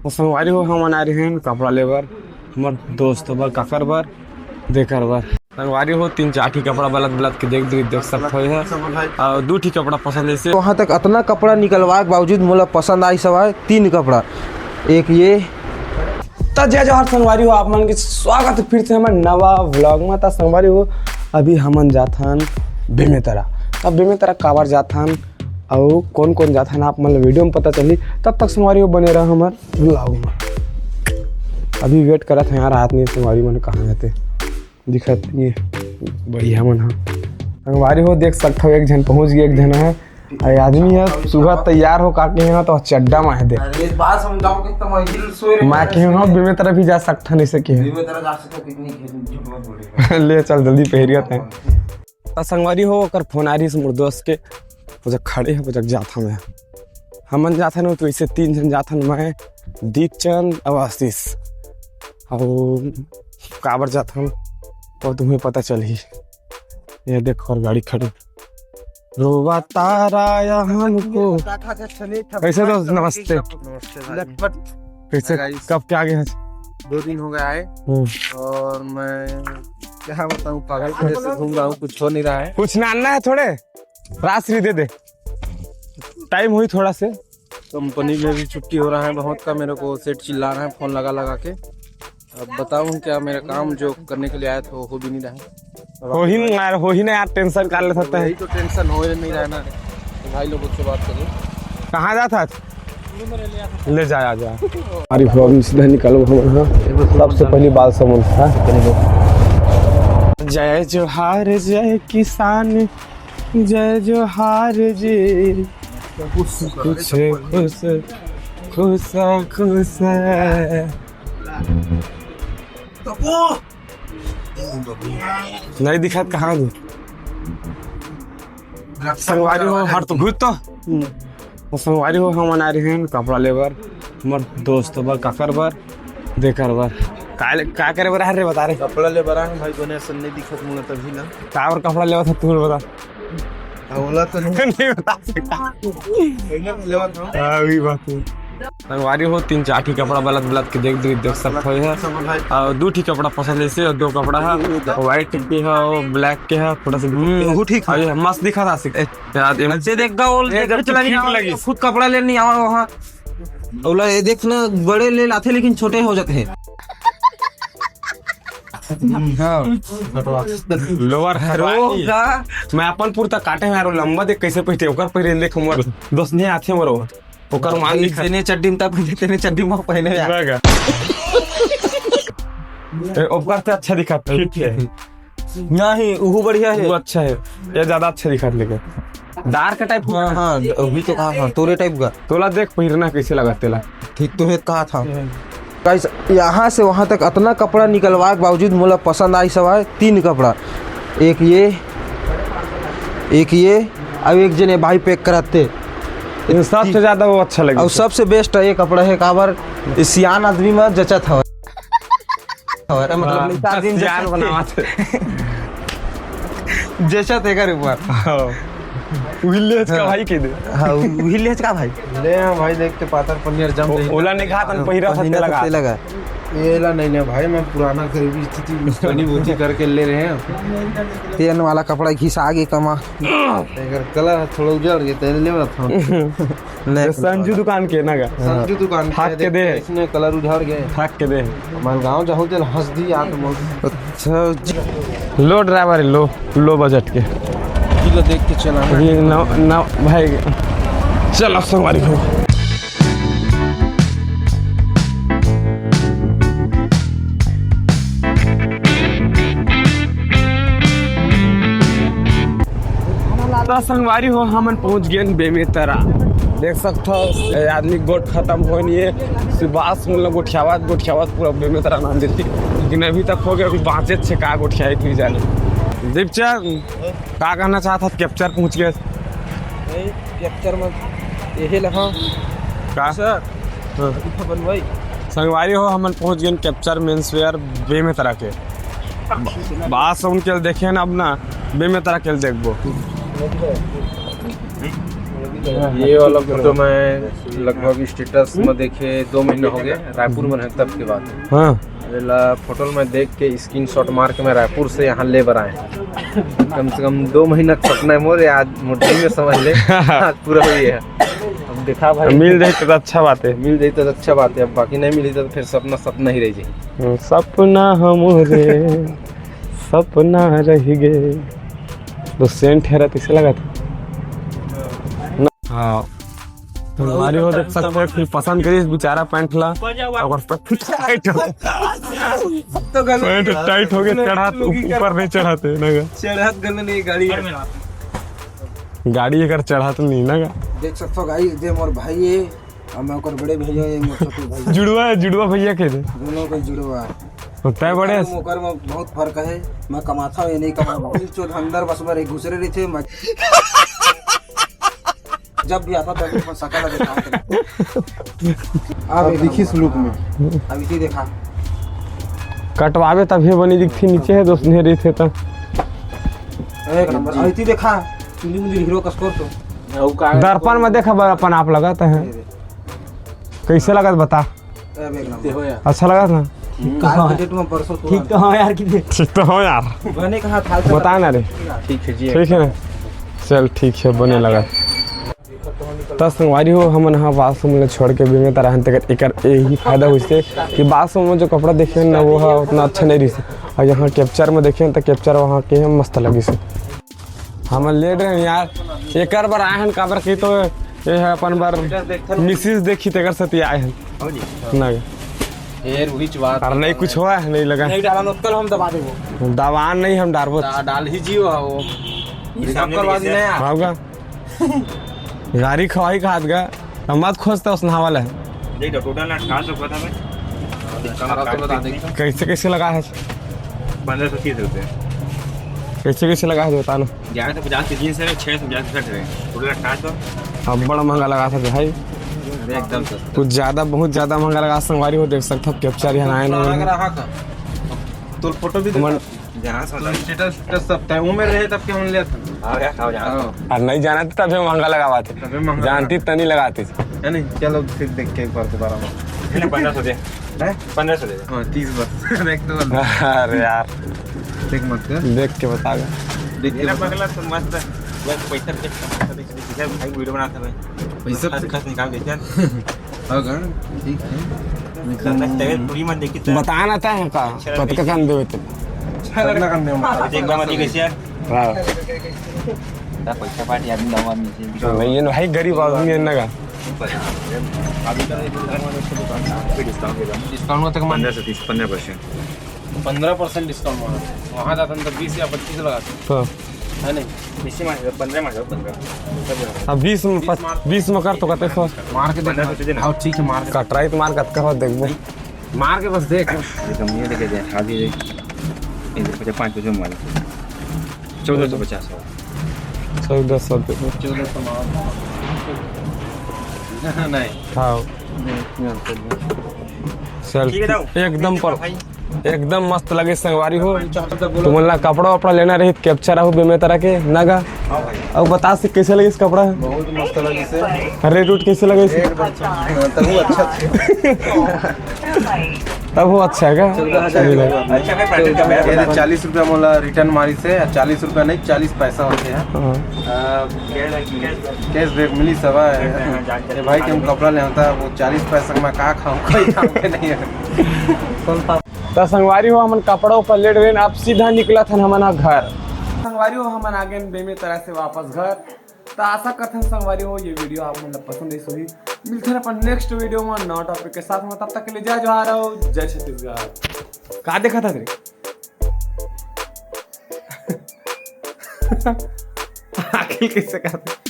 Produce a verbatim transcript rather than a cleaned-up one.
तो संगवारी हो, हमन आए रहेन कपड़ा ले बर, हमर दोस्त बर, काकर बर, देकर बर। संगवारी हो, तीन चार ठी कपड़ा बलत बलत के देख, देख, देख सकत हो, एहा। अउ दू ठी कपड़ा पसंद आइसे। वहाँ तक अतना कपड़ा निकलवाए के बावजूद मोला पसंद आइस हवय तीन कपड़ा। एक ये। त जय जोहार संगवारी हो, आप मन के स्वागत है फिर से हमर नवा vlog में। त संगवारी हो, अभी हमन जाथन बेमेतरा। अब बेमेतरा काबर जाथन, अउ कौन कौन जाथन, आप मन ल video में पता चलही। तब तक संगवारी हो, बने रह हमर vlog में। अभी wait करत हे यार, हाथ नहीं संगवारी मन कहाँ जाते दिखत ये बढ़िया मन ह। संगवारी हो, देख सकत हो, एक झन पहुँच गए, एक झन है। अरे आदमी है, सुबह तैयार हो का के यहाँ तो चड्डा में है दे। अरे बात समझाओ कि तुम हिल सोए रहे मैं हो। कहे हो, बेमेतरा भी जा सकत हन, ऐसे के। बेमेतरा जा सकते हो, कितनी खेल झूठ मत बोले। ले चल जल्दी पहरिया तैं। त संगवारी हो, ओकर फोन आ रही मोर दोस्त के, वो जग खड़े है, वो जग जात हन। हमन जात हन, तो इसे तीन झन जात हन, मैं, दीपचंद अउ आशीष। अउ काबर जात हन, वो तुम्हें पता चलही। ये देखो, और गाड़ी खड़ी। रोवा तारा या हमको। कैसे दोस्त, नमस्ते। नमस्ते भाई। लखपत। कैसे, guys। कब के आगे हैं? दो दिन हो गया है। हम्म। और मैं क्या बताऊं, पागल के जैसे घूम रहा हूँ, कुछ हो नहीं रहा है। कुछ ना आना है थोड़े, राजश्री दे दे, time हुई थोड़ा से। कंपनी में भी छुट्टी हो रहा है बहुत का, मेरे को सेठ चिल्ला रहे हैं फोन लगा लगा के। अब बताऊं क्या, मेरा काम जो करने के लिए आया था वो हो भी नहीं रहा है। अब हो ही नहीं यार, हो ही नहीं यार, tension कर ले सकता है। यही तो tension हो ही नहीं रहा है ना, तो भाई लोगों से बात करिए। कहाँ जात हस? ले जा, आ जा। अरे बाबू, सीधा निकालो हम, हाँ। सबसे पहली बात समझ, हाँ। जय जोहार, जय किसान, जय जोहार जी। कुछ खुश, खुश, खुश। नहीं दिखत कहाँ जी? संगवारी हो, हट तो घुस तो। तो संगवारी हो, हमन आए रहेन कपड़ा ले बर, हमर दोस्त बर, काकर बर, देकर बर। का ले, का करे बर आए रे, बता रे। कपड़ा ले बर आए भाई, बने असन नहीं दिखत मोला तभी ना। का बर कपड़ा लेवत हस तू बता। हाँ, ओला तो नहीं। नहीं बता सकता। पहले भी लेवत हूँ। हाँ, वही बात है। संगवारी हो, तीन चार ठी कपड़ा बलत बलत के देख, देख, देख सकत हो, है। समझ भाई। अउ दू ठी कपड़ा पसंद आइसे, अउ दो कपड़ा है, white के है, अउ black के है, थोड़ा सा, हम्म, वो ठीक है। अरे, मस्त दिखत हे। ए, यार, ये बच्चे देख गा, वो ये देख जब के चला नहीं cute आवा, लगिस। खुद कपड़ा लेने नहीं आवा वहाँ। ओला ये देख ना, बड़े ले लाथे लेकिन छोटे हो जाते हैं। हाँ। Lower खरवाही। मैं अपन पुरता काटे में यार, लंबा देख कैसे पहिरथे, ओकर पहिरे देख मोर दोस्त नहीं आथे मोर, ओकर मान नहीं खाते। तेने चड्डी में तब तेने चड्डी में पहने यार। लगा। ए, ओकर से अच्छा दिखत हे। ठीक है। नहीं, उहू बढ़िया है। वो अच्छा है, ये ज्यादा अच्छा दिखत हे लेकिन। Dark type। हाँ, हाँ, अभी तो कहा, हाँ, तोरे type का। तोला देख पहिरना कैसे लगा तेला। ठीक तो है, कहा था। Guys, यहाँ से वहाँ तक अतना कपड़ा निकलवाए के बावजूद मोला पसंद आइस हवय तीन कपड़ा, एक ये, एक ये, अउ एक जने भाई pack कराथे। इन सबसे ज्यादा वो अच्छा लगे। अउ सबसे best ये कपड़ा है, काबर सियान आदमी में जचत हवय। हमारा मतलब हाँ, लइका आदमी सियान जैसा बनावत हे। जैसा तेकर ऊपर। हाँ। उही लेज का हाँ। भाई के दे। हाँ, उ-, उही लेज का भाई। ले हाँ भाई, देख के पातर पनियर जम ओ-, रही। ओला नहीं खा, तन पहिरा पहिना सकते लगा। सकते लगा। ये ला नहीं ले भाई, मैं पुराना गरीबी स्थिति में बनी बूती करके ले रहे हैं। तेन वाला कपड़ा घिसा के कमा। अगर कलर थोड़ा उजड़ गया, तो ले मत हम। नहीं, जो संजू दुकान के ना गा? संजू दुकान के, फाक के दे। इसने कलर उझाड़ गए। फाक के दे। हमारे गांव जाहूं तेल हंस दी यार तुम। अच्छा जी। लो ड्राइवर, लो, लो बजट के। ये देख के चला ना। ये नौ, नौ, भाई, चलो संगवारी हो। त संगवारी हो, हमन पहुंच गेन बेमेतरा। देख सकथव, ए आदमी गोठ खतम होय नइ हे, सुभाष मन ल गोठियावत, गोठियावत पूरा बेमेतरा नाम देती। लेकिन अभी तक हो गया, अभी बाँचे छे का गोठियाई, तू ही जाने। दीपचंद, का कहना चाहत हस, capture पहुंच गए? नहीं, capture में यही लगा। का? सर, हाँ। अभी तो बनवाई। संगवारी हो, हमन पहुंच गेन capture menswear बेमेतरा के। बा-, बात सुन के देखे ना, अब ना बेमेतरा के देखबो। ये वाला फोटो मैं लगभग स्टेटस में देखे, दो महीना हो गया, रायपुर में रहे तब के बात है। हाँ। एला फोटो में देख के स्क्रीनशॉट मार के मैं रायपुर से यहाँ ले बर आए। कम से कम दो महीना के सपना है मोर, आज मोर ड्रीम में समझ ले, आज पूरा हुई है। अब देखा भाई, मिल जाए तो अच्छा बात है। मिल जाए तो अच्छा बात है, अब बाकी नहीं मिली तो फिर सपना सपना ही रह जाए। हम्म, सपना हमरे सपना रह गए। तो सेंट हेरा तैसे लगा था। हाँ, संगवारी हो देख सकते हो, फिर पसंद करिस बेचारा पैंट ला, ओकर पैंट टाइट हो, तो गलत पैंट टाइट हो गया, चढ़ात ऊपर नहीं चढ़ाते ना गा। चढ़ात गल नहीं गाड़ी। गाड़ी एकर चढ़ात नहीं ना गा। देख सकते हो गाइस, जे मोर भाई है, और मैं ओकर बड़े भैया है, मोर छोटे भाई। जुड़वा है, जुड़वा भैया के दे। दोनों को जुड़वा है। तो तय बड़े ओकर में बहुत फर्क है। मैं कमाता हूँ, ये नहीं कमा। चोद अंदर बस बार एक घुसरे रही थे, मैं जब भी आता तब मैं सकल दिखा के। अब अब एक दिखिस नंबर। लुक में। अब इसी देखा। कटवावे तभी बनी दिखती, नीचे है दोस्त नहीं रही थे तो। एक नंबर। अब इसी देखा, चुंदी मुंदी हीरो का स्कोर तो। दर्पण में देखा बा, अपन आप लगाता है। ये दे। कैसे लगत बता। अब एक नंबर। अच्छा लगत ना? काल के डेट में परसों ठीक तो हाँ यार, कि ठीक तो हो यार। बने कहा था बता ना रे। ठीक है जी। ठीक है ना? चल ठीक है, बने लगा। त संगवारी हो, हमन ह बाथरूम ला छोड़ के बेमेतरा हन, तेकर एकर यही फायदा होइसे कि बाथरूम में जो कपड़ा देखे हन ना, वो ह उतना अच्छा नहीं रहिसे। और यहाँ कैप्चर में देखे हन, त कैप्चर वहाँ के ह मस्त लगिसे। हमन लेट रहे यार, एकर बर आए हन, काबर कि तो ये है अपन बर मिसिस देखी, तेकर सेती आए हन। हो जी। ना। फिर वही बात। अरे नहीं, कुछ हुआ है, नहीं लगा। नहीं डाला, नक्कल हम दबा देबो। दबा नहीं, हम डारबो। डा-, डाल ही जियो, हाँ, वो। ये सामने नक्कल बाजी देखिए। नहीं है। हाँ, होगा। गाड़ी खवाई का हाथ गा, हम मत खोजता उस नहावा ले। देख, टोटल ना अठारह सौ का था मैं। अठारह सौ बता देंगे। कैसे, कैसे लगा है? पन्द्रह सौ तीस रुपये। कैसे, कैसे लगा है, बता ना। ग्यारह सौ पचास की जींस है, छः सौ पचास की शर्ट है, टोटल अठारह सौ। अब बड़ा महंगा लगा था भाई। अरे, एकदम सस्ता। कुछ ज़्यादा, बहुत ज़्यादा महंगा लगा संगवारी हो, देख सकते हो, कैप्चर यहाँ आए ना पुराना उन्होंने। ग्राहक है। तो फोटो भी मन- दिखा। जहाँ से तो होता है। स्टेटस, स्टेटस सब तय उम्र रहे तब के हम लेते हैं। आओ यार, आओ, जहाँ से। हाँ। और नहीं जाना तो तभी महंगा लगा बात है। तभी महंगा जानती लगा। तो नहीं लगाती। है नहीं? चलो फिर देख के एक बार दोबारा में। है ना, पन्द्रह सौ दे। हैं? पन्द्रह सौ दे दे। हाँ, तीस बस। देख तो बस। अरे यार। देख मत कर। देख के बता दे। देख के ये ना बता। पगला तो मस्त। बस पैसा पे, पैसा पे, पैसा पे, भाई वीडियो बनाता मैं। पैसा खस, खस निकाल के चल। हाँ, ठीक है। निकाल। तेरे पूरी मत देखी तो। बता ना ता है का? अच्छा, कतका कन देवे ते? कितना कन देवे? देख बा मत कैसे यार। हाँ। ता पैसा पार्टी आदमी दवा में से। तो ये भाई गरीब आदमी है ना का? अभी तो डिस्काउंट होता है। डिस्काउंट होता है पन्द्रह से तीस, पन्द्रह परसेंट। पन्द्रह परसेंट डिस्काउंट मारा। वहाँ जाता तो बीस या पच्चीस लगाता। हाँ। है नहीं? बीस में आ जाओ, पन्द्रह में आ जाओ, पन्द्रह। अब बीस में, बीस मार। बीस में कर तो कते हो? मार के देखना। पन्द्रह तो दे ना। हाँ, ठीक है, मार के। कटराई तो मार कतका हो, देखबो। मार के बस देख। ये कम नहीं है, देखे दे, हाँ जी, ये देखो, पाँच बजे मार। चौदह सौ पचास हो। चौदह सौ पे। चौदह सौ मार। नहीं। हाँ। नहीं, नहीं, नहीं। चल, ठीक है, ठीक। एकदम पर भाई। एकदम मस्त लगे संगवारी हो। तुमन ला कपड़ा वपड़ा लेना रही, कैप्चर आहू बेमेतरा के ना गा। हाँ भाई। अब बता से कैसे लगे इस कपड़ा? बहुत मस्त लगे से। रेट रूट कैसे लगे इस? रेट बहुत अच्छा। तबू अच्छा। तब वो अच्छा है का? चौदह हजार। अच्छा, भाई, branded का, branded का। चालीस रुपया मोला रिटर्न मारी से, चालीस रुपया नहीं, चालीस पैसा होते हैं। हाँ। आ, कैशबैक मिली सब है। ये भाई के हम कपड़ा ले होता, वो चालीस पैसा में का खाऊं, कोई काम के नहीं है। त संगवारी हो, हमन कपड़ा ऊपर लेट रहे, अब सीधा निकलत हन हमन ह घर। संगवारी हो, हमन आ गए बेमेतरा से वापस घर। त आशा करथन संगवारी हो, ये वीडियो आप मन ला पसंद आइस होही। मिलथन अपन नेक्स्ट वीडियो में नवा टॉपिक के साथ में, तब तक के लिए जय जोहार और जय छत्तीसगढ़। का देखा था तेरे? आखिर कैसे कहते?